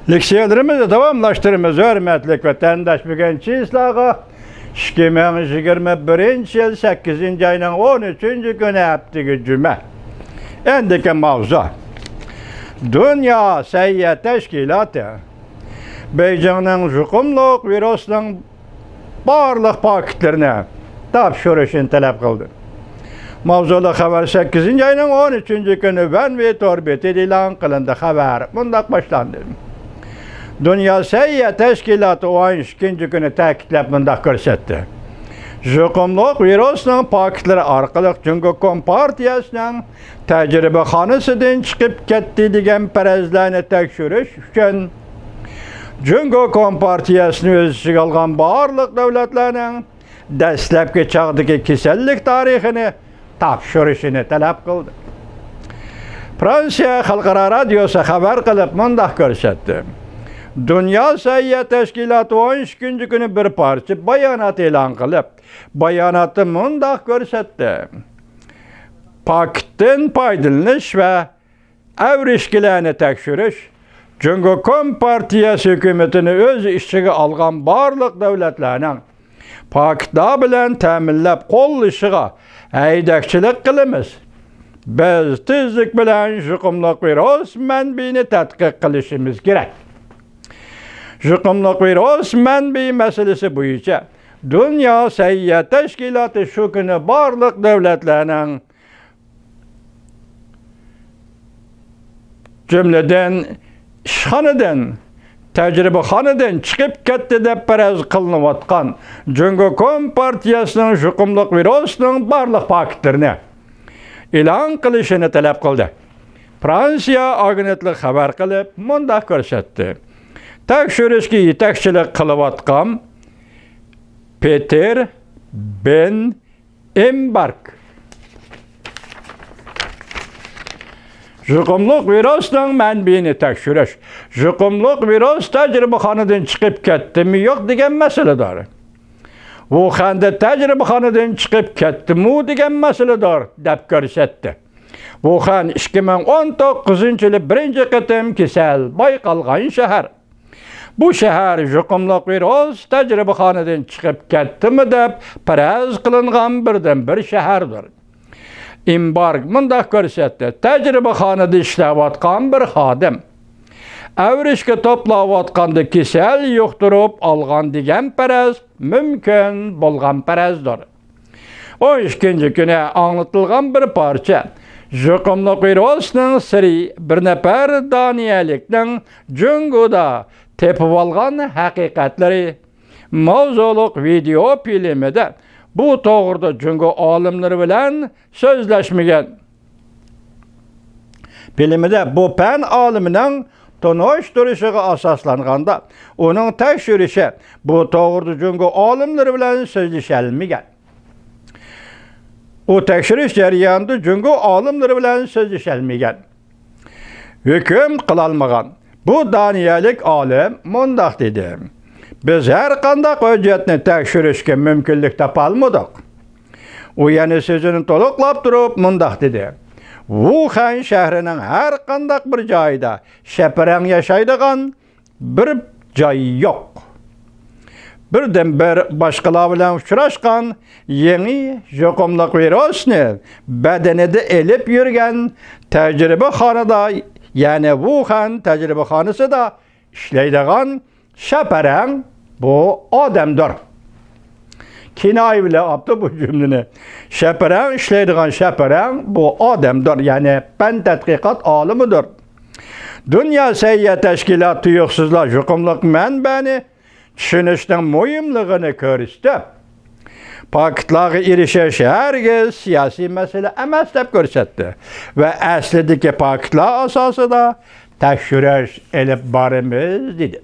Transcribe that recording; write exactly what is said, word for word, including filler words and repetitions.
لېكسىيەلىرىمىزنى داۋاملاشتۇرىمىز، ھۆرمەتلىك ۋەتەنداش. بۈگۈن چىسلاغا ئىككى مىڭ يىگىرمە بىرىنچى يىل سەككىزىنچى ئاينىڭ ئون ئۈچىنچى كۈنى، ھەپتىگە جۈمە. ئەندىكى ماۋزۇ: دۇنيا سەھىيە تەشكىلاتى بېيجىڭنىڭ يۇقۇملۇق ۋىرۇسنىڭ بارلىق پاكىتلىرىنى تاپشۇرۇشنى تەلەپ قىلدى. ماۋزۇلۇق خەۋەر سەككىزىنچى ئاينىڭ ئون ئۈچىنچى كۈنى ۋەنۋې تور بېتىدە ئېلان قىلىندى. خەۋەر مۇنداق باشلاندى: دۇنيا سەھىيە تەشكىلاتى ئون ئىككىنچى كۈنى تەكىتلەپ مۇنداق كۆرسەتتى: يۇقۇملۇق ۋىرۇسنىڭ پاكىتلىرى ئارقىلىق جۇڭگو كومپارتىيەسىنىڭ تەجرىبىخانىسىدىن چىقىپ كەتتى دېگەن پەرەزلەرنى تەكشۈرۈش ئۈچۈن، جۇڭگو كومپارتىيەسىنى ئۆز ئىچىگە ئالغان بارلىق دۆلەتلەرنىڭ دەسلەپكى چاغدىكى كېسەللىك تارىخىنى تاپشۇرۇشىنى تەلەپ قىلدى. فرانسىيە خەلقئارا رادىيوسى خەۋەر قىلىپ مۇنداق كۆرسەتتى: دۇنيا سەھىيە تەشكىلاتى ئون ئىككىنچى كۈنى بىر پارچە بايانات ئېلان قىلىپ، باياناتتا مۇنداق كۆرسەتتى: پاكىتتىن پايدىلىنىش ۋە ئەۋرىشكىلەرنى تەكشۈرۈش جۇڭگو كومپارتىيەسى ھۆكۈمىتىنى ئۆز ئىچىگە ئالغان بارلىق دۆلەتلەرنىڭ پاكىتلار بىلەن تەمىنلەپ قوللىشىغا ھەيدەكچىلىك قىلىمىز. بىز تېزلىك بىلەن يۇقۇملۇق ۋىرۇس مەنبىيىنى تەتقىق قىلىشىمىز كېرەك. يۇقۇملۇق ۋىرۇس مەنبىيى مەسىلىسى بويىچە دۇنيا سەھىيە تەشكىلاتى شۇ كۈنى بارلىق دۆلەتلەرنىڭ، جۈملىدىن ئىشخانىدىن، تەجرىبىخانىدىن چىقىپ كەتتى دەپ پەرەز قىلىنىۋاتقان جۇڭگو كومپارتىيەسىنىڭ يۇقۇملۇق ۋىرۇسنىڭ بارلىق پاكىتلىرىنى ئېلان قىلىشىنى تەلەپ قىلدى. فرانسىيە ئاگېنتلىقى خەۋەر قىلىپ مۇنداق كۆرسەتتى: تەكشۈرۈشكە يېتەكچىلىك قىلىۋاتقان پېتېر بېن ئېمبارك يۇقۇملۇق ۋىرۇسنىڭ مەنبىيىنى تەكشۈرۈش، يۇقۇملۇق ۋىرۇس تەجرىبىخانىدىن چىقىپ كەتتىمۇ يوق دېگەن مەسىلىدۇر. ۋۇخەندە تەجرىبىخانىدىن چىقىپ كەتتىمۇ دېگەن مەسىلىدۇر، دەپ كۆرسەتتى. ۋۇخەن ئىككى مىڭ ئون توققۇزىنچى يىلى بىرىنچى قېتىم كېسەل بايقالغان شەھەر. بۇ شەھەر يۇقۇملۇق ۋىرۇس تەجرىبىخانىدىن چىقىپ كەتتىمۇ دەپ پەرەز قىلىنغان بىردىنبىر شەھەردۇر. ئېمبارك مۇنداق كۆرسەتتى: تەجرىبىخانىدا ئىشلەۋاتقان بىر خادىم ئەۋرىشكە توپلاۋاتقاندا كېسەل يۇقتۇرۇپ ئالغان دېگەن پەرەز مۇمكىن بولغان پەرەزدۇر. ئون ئىككىنچى كۈنى ئاڭلىتىلغان بىر پارچە يۇقۇملۇق ۋىرۇسنىڭ سىرى، بىر نەپەر دانىيەلىكنىڭ جۇڭگودا تېپىۋالغان ھەقىقەتلىرى ماۋزۇلۇق ۋىدېئو فىلىمىدە بۇ توغرىدا جۇڭگو ئالىملىرى بىلەن سۆزلەشمىگەن. فىلىمىدە بۇ پەن ئالىمىنىڭ تونۇشتۇرۇشىغا ئاساسلانغاندا، ئۇنىڭ تەكشۈرۈشى بۇ توغرىدا جۇڭگو ئالىملىرى بىلەن سۆزلىشەلمىگەن. ئۇ تەكشۈرۈش جەريانىدا جۇڭگو ئالىملىرى بىلەن سۆزلىشەلمىگەن، ھۆكۈم قىلالمىغان. بۇ دانىيەلىك ئالىم مۇنداق دېدى: بىز ھەر قانداق ھۆججەتنى تەكشۈرۈشكە مۇمكىنلىك تاپالمىدۇق. ئۇ يەنە سۆزىنى تولۇقلاپ تۇرۇپ مۇنداق دېدى: ۋۇخەن شەھىرىنىڭ ھەر قانداق بىر جايىدا شەپىرەڭ ياشايدىغان بىر جاي يوق. بىردىنبىر باشقىلار بىلەن ئۇچراشقان، يېڭى يۇقۇملۇق ۋىرۇسنى بەدىنىدە ئېلىپ يۈرگەن، تەجرىبىخانىدا، يەنى ۋۇخەن تەجرىبىخانىسىدا ئىشلەيدىغان شەپەرەڭ بۇ ئادەمدۇر. كىنايە بىلەن ئاپتۇ بۇ جۈملىنى. شەپەرەڭ، ئىشلەيدىغان شەپەرەڭ بۇ ئادەمدۇر، يەنى پەن تەتقىقات ئالىمىدۇر. دۇنيا سەھىيە تەشكىلاتى تۇيۇقسىزلا يۇقۇملۇق مەنبەنى چۈشىنىشنىڭ مۇھىملىقىنى كۆرسىتىپ، پاكىتلارغا ئېرىشىش ھەرگىز سىياسىي مەسىلە ئەمەس دەپ كۆرسەتتى ۋە ئەسلىدىكى پاكىتلار ئاساسىدا تەكشۈرۈش ئېلىپ بارىمىز، دېدى.